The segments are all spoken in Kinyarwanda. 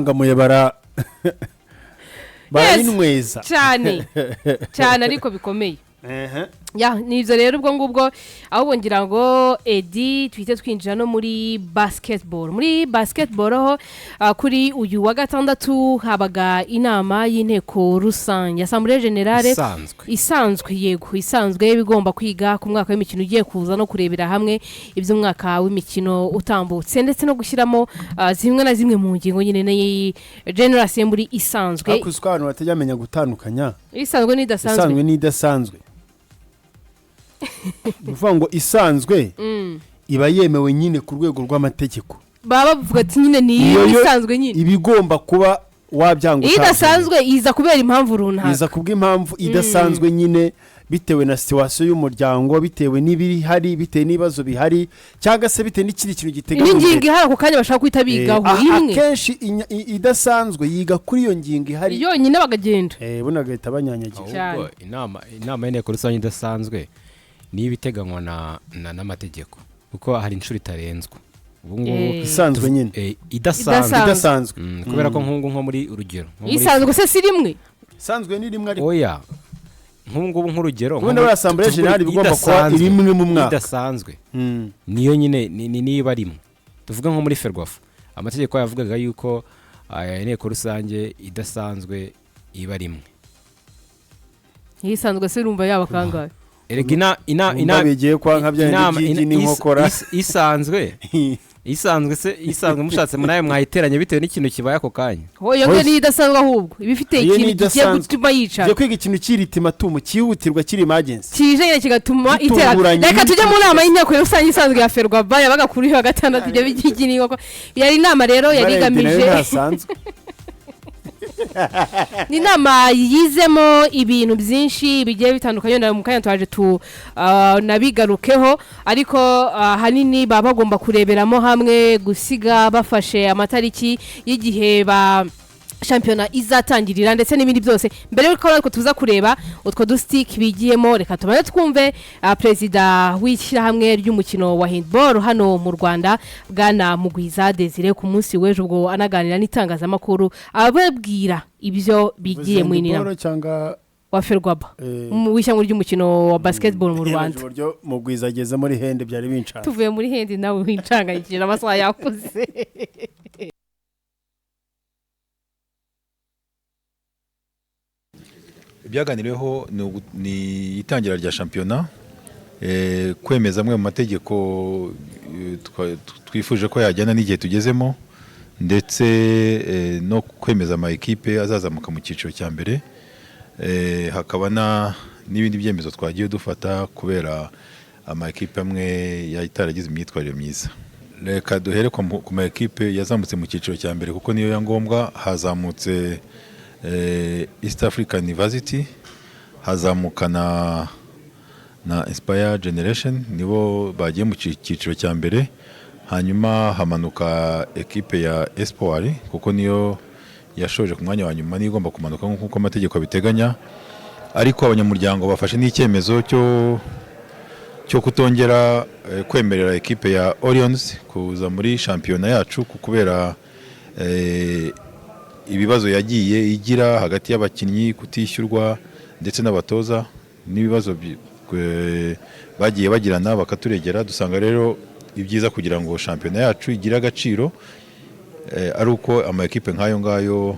Ngamuye barayinyweza. Cyane cyane, ariko bikomeye. Ehe. Ya, ni ibyo rero. Ubwo ngubwo ahubwo ngira ngo edi tuhite twinjira no muri basketball. Muri basketball ho kuri uyu wa gatandatu habaga inama y'inteko rusange, assemblée générale. Isanzwe. Isanzwe, yego, isanzwe igomba kwiga ku mwaka w'imikino ugiye kuza no kurebera hamwe iby'umwaka w'imikino utambutse, ndetse no gushyiramo zimwe na zimwe mu ngingo nyine ni general assembly isanzwe. Ariko uzi ko abantu batajya bamenya gutandukanya isanzwe n'idasanzwe? Isanzwe n'idasanzwe. Ni ukuvuga ngo isanzwe iba yemewe nyine ku rwego rw'amategeko. Baba bavuga ati nyine ni Iyo yo isanzwe nyine. Iba igomba kuba wabyanga iyo utabyanga. Idasanzwe iza kubera impamvu runaka. Iza kubw'impamvu idasanzwe nyine, bitewe na situation y'umuryango, bitewe n'ibihari, bitewe n'ibibazo bihari, cyangwa se bitewe n'ikindi kintu giteganyijwe. N'ingingo ihari ako kanya bashaka guhita bigaho imwe. Akenshi idasanzwe yiga kuri iyo ngingo ihari yonyine bakagenda. Buno bagahita banyanyagira. Cyane. Ahubwo inama y'inteko rusange idasanzwe niyo ibiteganywa n'amategeko, kuko hari inshuro itarenzwa ubu ngubu. Isanzwe nyine. Idasanzwe. Idasanzwe. Idasanzwe. Kubera ko nk'ubu nko muri urugero nko muri- Isanzwe se si rimwe? Isanzwe ni rimwe ariko. Oya, nk'ubu ngubu nk'urugero Ubundi nko muri assemblée tuvuge générale iba igomba kuba idasanzwe. rimwe mu mwaka. Idasanzwe niyo nyine niba rimwe, tuvuge nko muri FERWAFA, amategeko yavugaga yuko inteko rusange idasanzwe iba rimwe. Iyo isanzwe se urumva yaba kangahe? Erega ina ina Wumva ina bigiye kwa nka bya bindi by'igi n'inkokora. Isanzwe se, isanzwe mushatse nawe mwayiteranya bitewe n'ikintu kibaye ako kanya. Iyo ngiyo niyo idasanzwe, ahubwo iba ifite Iyo ikintu ni kigiye idasanzwe. gutuma yicara. Tugiye kwiga ikintu cy'iritimatumu cyihutirwa, kiri emergency. Kije nyine kigatuma itera. Gitunguranye. Reka tujye mu nama y'inteko rusange isanzwe ya FERWABA yabaga kuri uyu wa gatandatu. Ibyo by'igi n'inkoko yari inama rero yari Barebye nayo igamije ntasanzwe. Ni inama yizemo ibintu byinshi bigiye bitandukanye, wenda mu kanya twaje tu nabigarukeho, ariko ahanini baba bagomba kureberamo hamwe gusiga bafashe amatariki y'igihe ba shampiyona izatangirira ndetse n'ibindi byose. Mbere y'uko natwe tuza kureba utwo dusitike bigiyemo, reka tubanze twumve perezida w'ishyirahamwe ry'umukino wa handball hano mu Rwanda, bwana Mugwiza Desire, ku munsi w'ejo ubwo anaganira n'itangazamakuru ababwira ibyo bigiye mu inama. Handball cyangwa Wa FERWABA, mu w'ishyirahamwe ry'umukino wa basketball mu Rwanda. Uburyo Mugwiza ageze muri hand byari bincana. Tuvuye muri hand, nawe wincanganyikije, amasaha yakuze. Ibyaganiriweho ni itangira rya shampiyona, kwemeza amwe mu mategeko twifuje ko yajyana n'igihe tugezemo, ndetse no kwemeza ama ekipe azazamuka mu cyiciro cya mbere. Hakaba n'ibindi byemezo twagiye dufata kubera ama ekipe amwe yataragize imyitwarire myiza. Reka duhere ku ma ekipe yazamutse mu cyiciro cya mbere, kuko niyo ya ngombwa. Hazamutse East African University, hazamuka na Inspire Generation, nibo bagiye mu cyiciro cya mbere. Hanyuma hamanuka ekipe ya Espoir, kuko niyo yashoje ku mwanya wa nyuma, niyo igomba kumanuka nk'uko amategeko abiteganya. Ariko abanyamuryango bafashe n'icyemezo cyo kutongera kwemerera ekipe ya Orions kuza muri shampiyona yacu, kubera ibibazo yagiye igira hagati y'abakinnyi, kutishyurwa ndetse n'abatoza, n'ibibazo bagiye bagirana bakaturegera. Dusanga rero ibyiza kugira ngo shampiyona yacu igire agaciro ari uko ama ekipe nk'ayo ngayo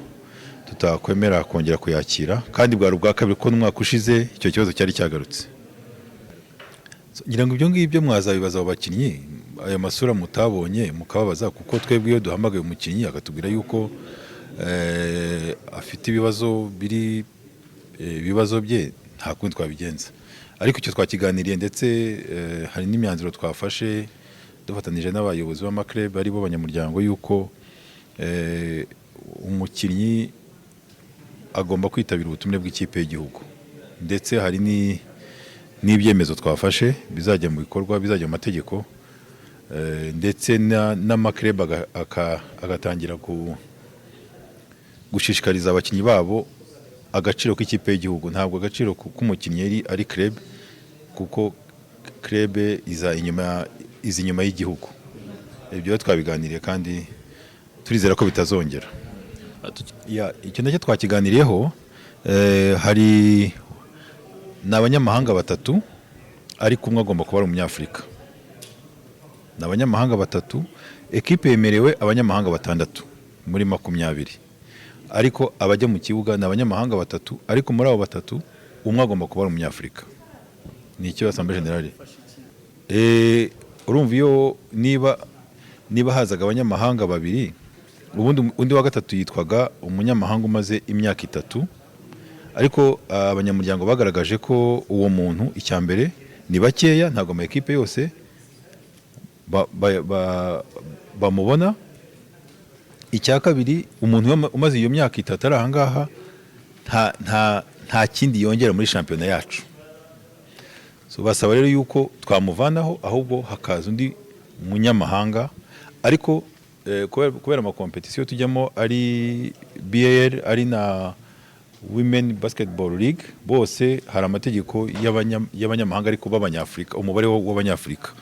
tutakwemera kongera kuyakira, kandi bwari ubwa kabiri, kuko n'umwaka ushize icyo kibazo cyari cyagarutse. So, ngira ngo ibyo ngibyo mwazabibaza abo bakinnyi, ayo masura mutabonye mukababaza, kuko twebwe iyo duhamagaye umukinnyi akatubwira yuko afite ibibazo biri ibibazo bye, nta kundi twabigenza. Ariko icyo twakiganiriye, ndetse hari n'imyanzuro twafashe dufatanije n'abayobozi b'ama club ari bo banyamuryango, yuko umukinnyi agomba kwitabira ubutumire bw'ikipe y'igihugu, ndetse hari n'ibyemezo twafashe bizajya mu bikorwa, bizajya mu mategeko, ndetse n'ama club agatangira gushishikariza abakinnyi babo agaciro k'ikipe y'igihugu. Ntabwo agaciro k'umukinnyi ari club, kuko club iza inyuma y'igihugu. Ibyo rero twabiganiriye kandi turizera ko bitazongera. Ya, icyo nacyo twakiganiriyeho. Hari ni abanyamahanga batatu, ariko umwe agomba kuba ari Umunyafurika. Ni abanyamahanga batatu. Ekipe yemerewe abanyamahanga batandatu muri 20, ariko abajya mu kibuga ni abanyamahanga batatu, ariko muri abo batatu umwe agomba kuba ari Umunyafurika. Ni icyo Assemblée Générale. Urumva iyo niba hazaga abanyamahanga babiri, ubundi undi wa gatatu yitwaga umunyamahanga umaze imyaka 3, ariko abanyamuryango bagaragaje ko uwo muntu, icya mbere, ni bakeya, ntabwo ama ekipe yose bamubona. Icya kabiri, umuntu umaze iyo myaka 3 ari ahangaha nta kindi yongera muri shampiyona yacu. So basaba rero yuko twamuvanaho, ahubwo hakaza undi munyamahanga. Ariko kubera amakompetisiyo tujyamo, ari BAL, ari na Women Basketball League, bose hari amategeko y'abanyamahanga ariko b'Abanyafurika, umubare w'Abanyafurika.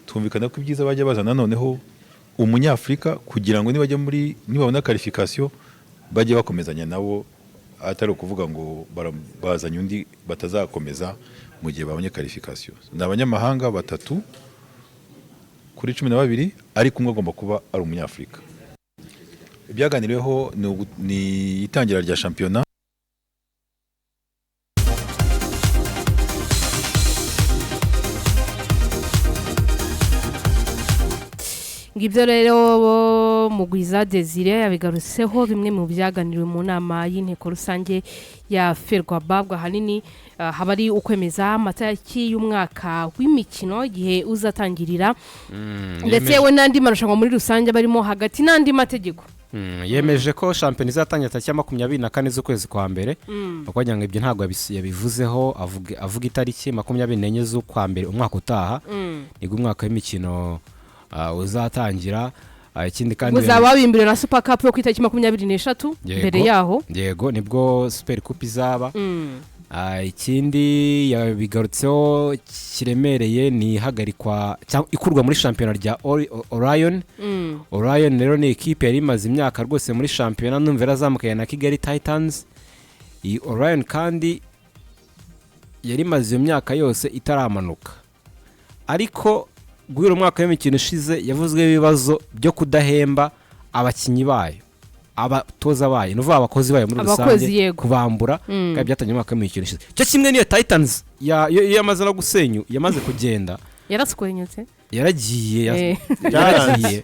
Twumvikana ko ibyiza bajya bazana noneho Umunyafurika, kugira ngo nibajya muri, nibabona qualification, bajye bakomezanya nabo, atari ukuvuga ngo bazanye undi batazakomeza mu gihe babonye qualification. Ni abanyamahanga batatu kuri 12, ariko umwe agomba kuba ari Umunyafurika. Ibyaganiriweho ni itangira rya shampiyona. Ngibyo rero, Mugwiza Desire yabigarutseho, bimwe mu byaganiriwe mu nama y'inteko rusange ya Ferwaba. Ahanini haba ari ukwemeza amatariki y'umwaka w'imikino, igihe uzatangirira, ndetse yewe n'andi marushanwa muri rusange barimo hagati n'andi mategeko. Yemeje ko shampiyona izatangira tariki ya 24 z'ukwezi kwa mbere, kugira ngo ibyo ntabwo yabivuzeho, avuga itariki 24 z'ukwa mbere umwaka utaha, nibwo umwaka w'imikino uzatangira. Ikindi kandi uzaba wabimburiwe na Super Cup yo ku itariki 23 Yego. mbere yaho. Yego, nibwo Super Coupe izaba. Ikindi yabigarutseho kiremereye ni ihagarikwa cyangwa ikurwa muri shampiyona rya Orion. Orion rero ni ekipe yari imaze imyaka rwose muri shampiyona, numva yarazamukanye na Kigali Titans. Iyi Orion kandi yari imaze iyo myaka yose itaramanuka, ariko guhera umwaka w'imikino ushize yavuzweho ibibazo byo kudahemba abakinnyi bayo, abatoza bayo, ni ukuvuga abakozi bayo muri Abakozi, rusange, yego. kubambura. Kandi byatangiye umwaka w'imikino ushize, cyo kimwe n'iyo Titans yo yamaze no gusenyu, yamaze kugenda. Yaraswenyutse. Yaragiye. Yaragiye.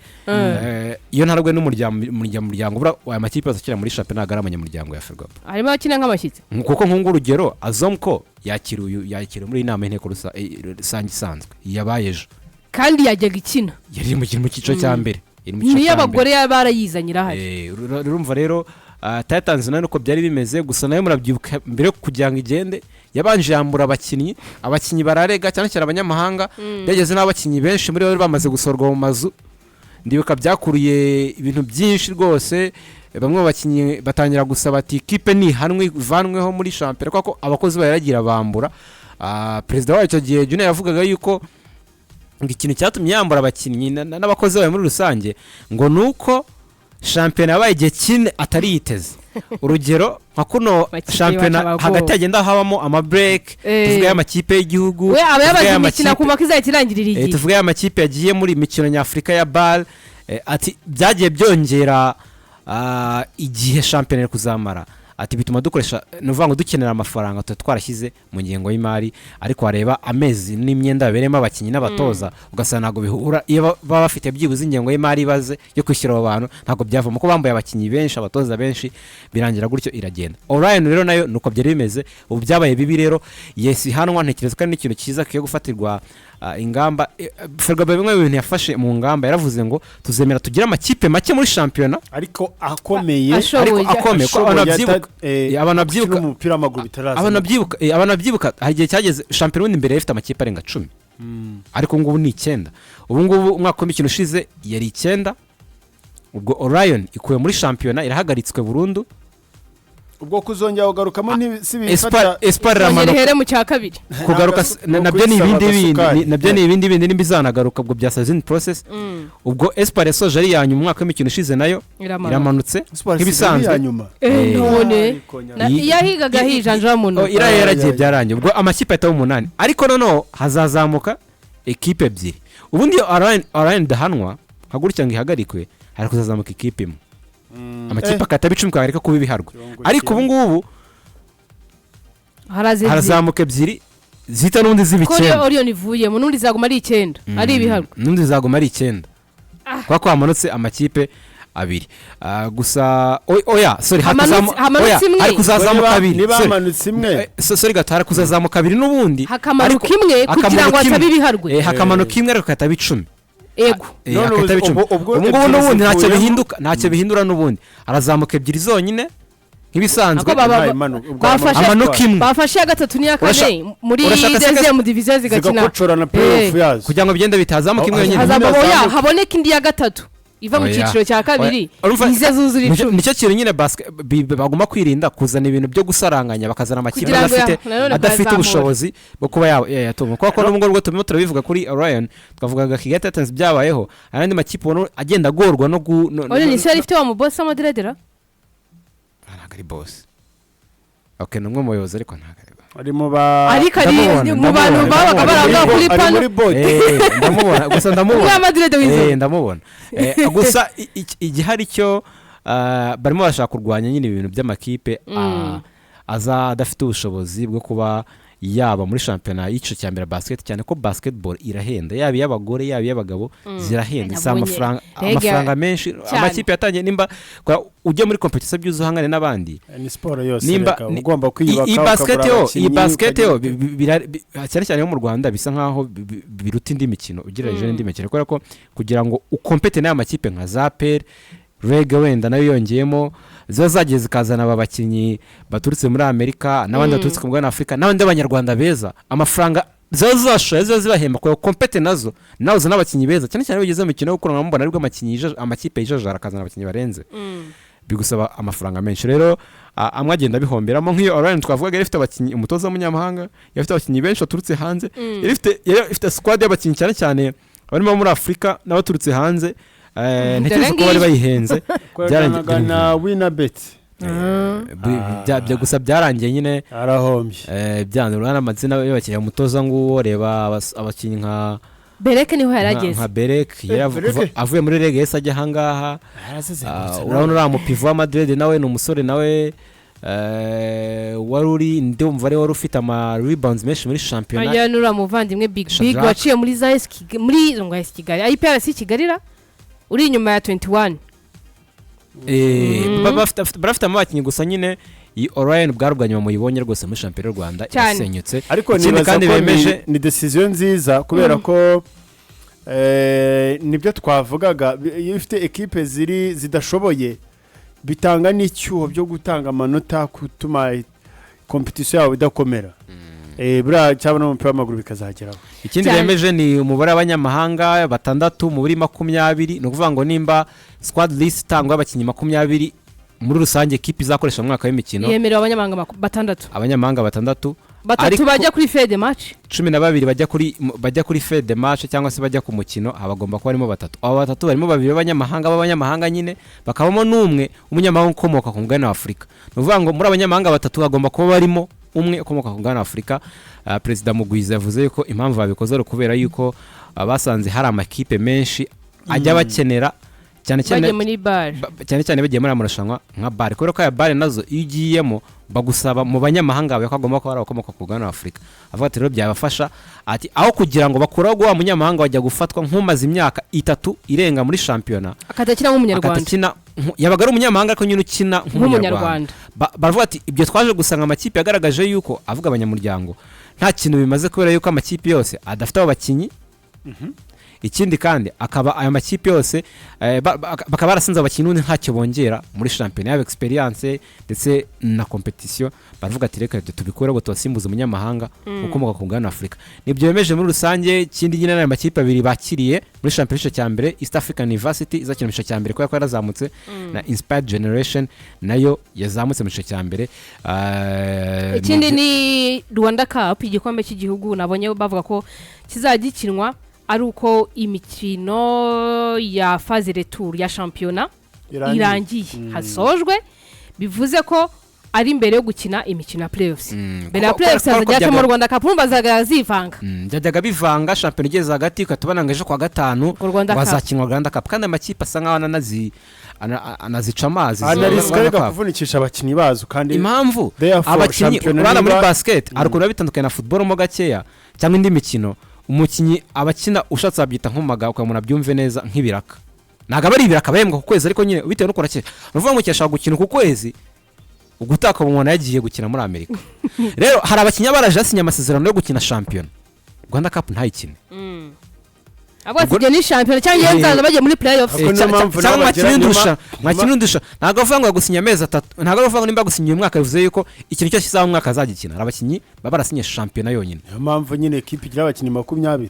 Iyo ntarwe n'umuryango, buriya aya makipe yose akina muri shampiyona ntabwo ari abanyamuryango ya Ferwafa. Harimo abakina nk'abashyitsi. Kuko nk'ubu urugero, Azomco yakiriwe yakiriwe muri iyi nama y'inteko rusange isanzwe yabaye ejo. Kandi yajyaga ikina. Yari mu cyiciro cya mbere. Yari mu cyiciro niyo cya mbere. Abagore barayizanye irahari. Urumva rero, Titans nayo nuko byari bimeze, gusa nayo murabyibuka mbere yo kugira ngo igende yabanje yambura abakinnyi, abakinnyi bararega, cyane cyane abanyamahanga. Byageze n'abakinnyi benshi muri bo bari bamaze gusorwa mu mazu. Ndibuka byakuruye ibintu byinshi rwose, bamwe mu bakinnyi batangira gusaba ati ikipe nihanwe ivanweho muri shampiyona kuko abakozi bayo yaragira bambura. Perezida wayo icyo gihe Junior yavugaga yuko ngo ikintu cyatumye yambura abakinnyi n'abakozi bayo muri rusange ngo ni uko shampiyona yabaye igihe kinini atari yiteze. Urugero nka kuno Amakipe shampiyona iwacu aba hagati agowe. hagenda habamo amabureke, tuvuge y'amakipe y'igihugu, we aba tuvuge yabaze imikino y'amakipe- akumva ko izahita irangirira igihe. Tuvuge y'amakipe yagiye muri imikino nyafurika ya BAL, ati byagiye byongera igihe shampiyona iri kuzamara, ati bituma dukoresha, ni ukuvuga ngo dukenera amafaranga tuba twarashyize mu ngengo y'imari, ariko wareba amezi n'imyenda babereyemo abakinnyi n'abatoza ugasanga ntabwo bihura. Iyo baba bafite byibuze ingengo y'imari ibaze yo kwishyura abo bantu, ntabwo byavamo kuko bambaye abakinnyi benshi, abatoza benshi, birangira gutyo iragenda. Orion rero nayo nuko byari bimeze, ubu byabaye bibi rero. Yes, ihanwa ntekereza ko ari n'ikintu cyiza kigiye gufatirwa ingamba. Ferwafa bimwe mu bintu yafashe mu ngamba, yaravuze ngo tuzemera tugire amakipe make muri shampiyona ariko akomeye. Ashoboye. Ariko akomeye ko abantu Ashoboye babyibuka. Abantu gukina babyibuka. umupira w'amaguru bitaraza. Abantu babyibuka, hari igihe cyageze shampiyona ubundi mbere yari ifite amakipe arenga 10, ariko ubu ngubu ni icyenda. Ubu ngubu umwaka w'imikino ushize yari icyenda. Ubwo Orion ikuwe muri shampiyona, irahagaritswe burundu. Ubwo kuzongera kugarukamo si bifata. Espoir Kongera iramanuka. Ihere mu cya kabiri. Kugaruka nabyo ni ibindi bindi, nabyo ni ibindi bindi nimba izanagaruka, ubwo byasaba izindi process. Ubwo Espoir yasoje ari iya nyuma umwaka w'imikino ushize, nayo Iramanuka. iramanutse Espoir nk'ibisanzwe. ya nyuma. None Ariko iyo ahigaga hijanja muno. Oh, iriya yaragiye, byarangiye. Ubwo amakipe ahita aba umunani, ariko noneho hazazamuka ekipe ebyiri. Ubundi iyo Orion idahanwa nka gutya ngo ihagarikwe, hari kuzazamuka ikipe imwe, amakipe akataba 10, kagarika kuba ibiharwe. Kirongo Ariko ubu ngubu Haraza ebyiri. harazamuka ebyiri zihita n'ubundi ziba Ko niyo 9. Orion ivuyemo, n'undi zaguma ari 9, ari ibiharwe. N'undi zaguma ari 9 kubera ko hamanutse amakipe abiri. Gusa oya, sorry, Hamanutse oya, imwe. hari kuzazamuka abiri. Niba Sorry. hamanutse imwe. Sorry gato, hari kuzazamuka abiri n'ubundi. Hakamanuka imwe kugira ngo Hakamanuka imwe. hatabe ibiharwe. Hakamanuka imwe ariko kataba 10. Ego. None Akataba 10. ubwo Ubu ngubu ebyiri n'ubundi ntacyo zivuyemo. bihinduka, ntacyo bihindura. N'ubundi harazamuka ebyiri zonyine nk'ibisanzwe. Ako Ubwo Amanuka imwe. Bafashe iya gatatu n'iya kane muri Urashaka deuxième division zigakina. Zigakocorana playoff yazo. Kugira ngo bigende bitazamuka imwe yonyine. Hazaba, oya, Hazamuka. haboneka indi ya gatatu iva mu Oya. cyiciro cya kabiri, Oya. Urumva- ize zuzura 10. Nicyo kintu nyine bagomba kwirinda, kuzana ibintu byo gusaranganya, bakazana amakipe Kugira ngo adafite nanone adafite kuyazamura. ubushobozi bwo kuba yatunga, kuko n'ubwo ngubwo turimo turabivuga kuri Orion, twavugaga Kigali Titans byabayeho, hari andi makipe ubona agenda agorwa no gu no- Orion no- isi yari ifite wa mubosi w'amadiredera. Ntabwo ari boss, okay, ni umwe mu bayobozi ariko ntabwo ari boss. Ari mu ba Ariko ari Ndamubona, mu bantu ndamubona, babaga ndamubona. baranga kuri Ari pano. muri board. Ndamubona gusa, ndamubona. Umwe w'inzu. Ndamubona. Gusa igihari cyo barimo barashaka kurwanya nyine ibintu by'amakipe aza adafite ubushobozi bwo kuba yaba muri shampiyona y'icyiciro cya mbere basket, cyane ko basketball irahenda, yaba iy'abagore yaba iy'abagabo, zirahenda, si Nabonye. amafaranga Rega, amafaranga menshi cyane. amakipe yatangiye. Nimba ujya muri competition byuzuye uhangane n'abandi. Ni siporo yose Nimba reka, ugomba kwiyubaka, iyi basket ukagura yo, iyi abakinnyi, basket yo cyane cyane yo mu Rwanda bisa nkaho biruta indi mikino ugereranyije n'indi mikino, kubera ko kugira ngo ukompete n'aya makipe nka za APR, REG wenda nayo yongeyemo, ziba zagiye zikazana aba bakinnyi baturutse muri Amerika n'abandi baturutse ku mugabane wa Afurika n'abandi b'abanyarwanda beza, amafaranga ziba zashoye, ziba zibahemba kugira ngo kompete nazo, nawe uzana abakinnyi beza, cyane cyane iyo ugeze mu mikino yo gukurana, mubona aribwo amakipe yijajara akazana abakinnyi barenze, bigusaba amafaranga menshi. Rero amwe agenda abihomberamo, nk'iyo Orion twavugaga yari ifite abakinnyi, umutoza w'umunyamahanga, yari ifite abakinnyi benshi baturutse hanze, yari ifite squad y'abakinnyi cyane cyane barimo muri Afurika n'abaturutse hanze. Ntekereza ko bari Ngiyi. bayihenze. Kwerekanaga na Winabet. Gusa byarangiye nyine Arahombye. Byanze. Urabona amazina y'abakinnyi, umutoza nguwo, reba abakinnyi nka Bereke niho nka yarageze. nka Berek yari Bereke. avuye muri REG yahise ajya ahangaha. Yarazizengurutse. Urabona uriya mupivo wa Madrid nawe ni umusore nawe wari uri, ndumva ari wari ufite ama rebounds menshi muri shampiyona. Ajya n'uriya muvandimwe Big Big Shadrack. waciye muri za AS muri ngo AS Kigali, IPRC Kigali ra uri inyuma ya 21. Barafite abakinnyi, gusa nyine iyi Orion bwari ubwa nyuma muyibonye rwose muri shampiyona y'u Rwanda, Cyane. irasenyutse. Ariko Ikindi nibaza kandi ko bemeje ni decision nziza, kubera ko nibyo twavugaga, iyo ufite ekipe ziri zidashoboye bitanga n'icyuho byo gutanga amanota, gutuma competition yawe idakomera. Buriya cyangwa no mu mupira w'amaguru bikazageraho. Ikindi Cyane. bemeje ni umubare w'abanyamahanga batandatu muri 20. Ni ukuvuga ngo nimba squad list itangwa y'abakinnyi 20 muri rusange ekipe izakoresha mu mwaka w'imikino, Yemerewe abanyamahanga batandatu. Abanyamahanga batandatu. Batatu bajya kuri fede match. 12 bajya kuri fede de match cyangwa se bajya ku mukino, habagomba kuba harimo batatu. Abo batatu barimo babiri b'abanyamahanga nyine, bakabamo n'umwe umunyamahanga ukomoka ku mugabane wa Afurika. Ni ukuvuga ngo muri abanyamahanga batatu hagomba kuba barimo umwe ukomoka ku mugabane wa Afurika. Perezida Mugwiza yavuze yuko impamvu babikoze ari ukubera yuko basanze hari amakipe menshi ajya bakenera cyane cyane Bagiye muri BAL. Cyane cyane bagiye muri aya marushanwa nka BAL, kubera ko aya BAL nazo iyo ugiyemo bagusaba mu banyamahanga bawe ko agomba kuba ari abakomoka ku mugabane wa Afurika. Avuga ati rero byabafasha, ati aho kugira ngo bakuraho wa munyamahanga wajya gufatwa nk'umaze imyaka 3 irenga muri shampiyona Akadakina nk'umunyarwanda. Akadakina yabaga ari umunyamahanga ariko nyine ukina nk'umunyarwanda. Nk'umunyarwanda. Baravuga ati ibyo twaje gusanga amakipe yagaragaje yuko avuga abanyamuryango nta kintu bimaze, kubera yuko amakipe yose adafite abo bakinnyi. Ikindi kandi akaba aya makipe yose bakaba barasanze abakinnyi n'ubundi ntacyo bongera muri shampiyona, yaba experience ndetse na competition. Baravuga ati reka tubikore ngo tubasimbuze umunyamahanga ukomoka ku mugabane wa Afurika. Nibyo bemeje muri rusange. Ikindi nyine, n'aya makipe abiri bakiriye muri shampiyona y'igice cya mbere, East African University izakina mu gice cya mbere kubera ko yarazamutse, na Inspired Generation nayo yazamutse mu gice cya mbere. Ikindi ni Rwanda Cup, igikombe cy'igihugu. Nabonye bavuga ko kizajya gikinwa ari uko imikino ya phase retour ya shampiyona irangiye, hasojwe, bivuze ko ari mbere yo gukina imikino ya playoffs. Mbere ya playoffs kuko hazajya hacamo Rwanda Cup, urumva bazajya zivanga. Byajyaga bivanga, shampiyona igeze hagati ukatubona ngo ejo kwa gatanu Ngo Rwanda Cup. bazakinwa Rwanda Cup, kandi amakipe asa nkaho anazica amazi izo Anarisika Rwanda reka Cup. kuvunikisha abakinnyi bazo kandi Impamvu therefore, abakinnyi shampiyona urabona muri basket hari ukuntu biba bitandukanye na football mo gakeya cyangwa indi mikino. Umukinnyi abakina, ushatse wabyita nk'umaga ukamubona abyumve neza, nk'ibiraka. Ntabwo aba ari ibiraka bahembwa ku kwezi, ariko nyine bitewe n'ukuntu akina, ni ukuvuga ngo umukinnyi ashobora gukina uku kwezi, ugutaka umuntu yagiye gukina muri Amerika. Rero hari abakinnyi baba baraje basinya amasezerano yo gukina shampiyona, Rwanda Cup ntayikine. Abo ati ibyo ni shampiyona cyangwa iyo nzaza bagiye muri playoffs. Ariko niyo mpamvu Cyangwa nabo mwakina bagira undusha, mwakina undusha. Ntabwo avuga ngo yagusinya amezi 3, ntabwo avuga ngo nimba yagusinyiye umwaka bivuze yuko ikintu cyose kizaba mu mwaka azagikina. Hari abakinnyi baba barasinye shampiyona yonyine. Niyo mpamvu nyine ekipi igira abakinnyi 20.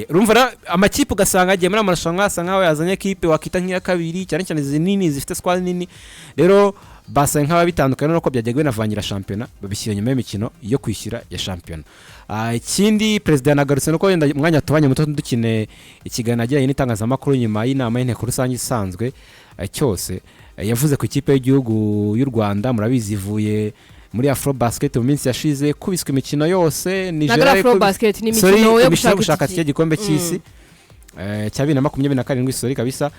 Urumva rero amakipe ugasanga agiye muri amarushanwa asa nkaho yazanye ekipe wakita nk'iya kabiri, cyane cyane izi nini zifite squad nini. Rero basaye nk'ababitandukanye nuko byajyaga binavangira shampiyona, babishyira nyuma y'imikino yo kwishyura ya shampiyona. Ikindi perezida yanagarutse nuko wenda umwanya tubanye muto dukine ikiganiro yagiranye n'itangazamakuru nyuma y'inama y'inteko rusange isanzwe cyose. Yavuze ku ikipe y'igihugu y'u Rwanda. Murabizi, ivuye muri Afro Basket mu minsi yashize, kubiswe imikino yose. Ntabwo ari Nigeria Afro Basket, ni Sorry, imikino yo imikino yo gushaka gushaka itike. itike gikombe cy'isi cya 2027, sorry kabisa.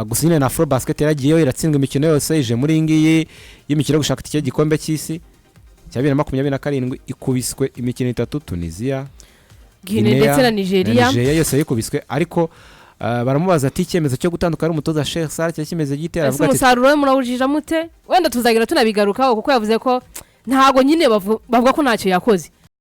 Gusa nyine na Afro Basket yaragiyeyo iratsindwa imikino yose, ije muri iyi ngiyi y'imikino yo gushaka itike y'igikombe cy'isi cya 2027, ikubiswe imikino itatu: Tunisia, Guinea ndetse na Nigeria. Nigeria yose yikubiswe. Ariko baramubaza ati icyemezo cyo gutandukana n'umutoza Sheikh Salah cyari kimeze gite? Ese Aravuga ati umusaruro we murawujija mute? Wenda tuzagira tunabigarukaho, kuko yavuze ko ntabwo nyine bavuga ko ntacyo yakoze.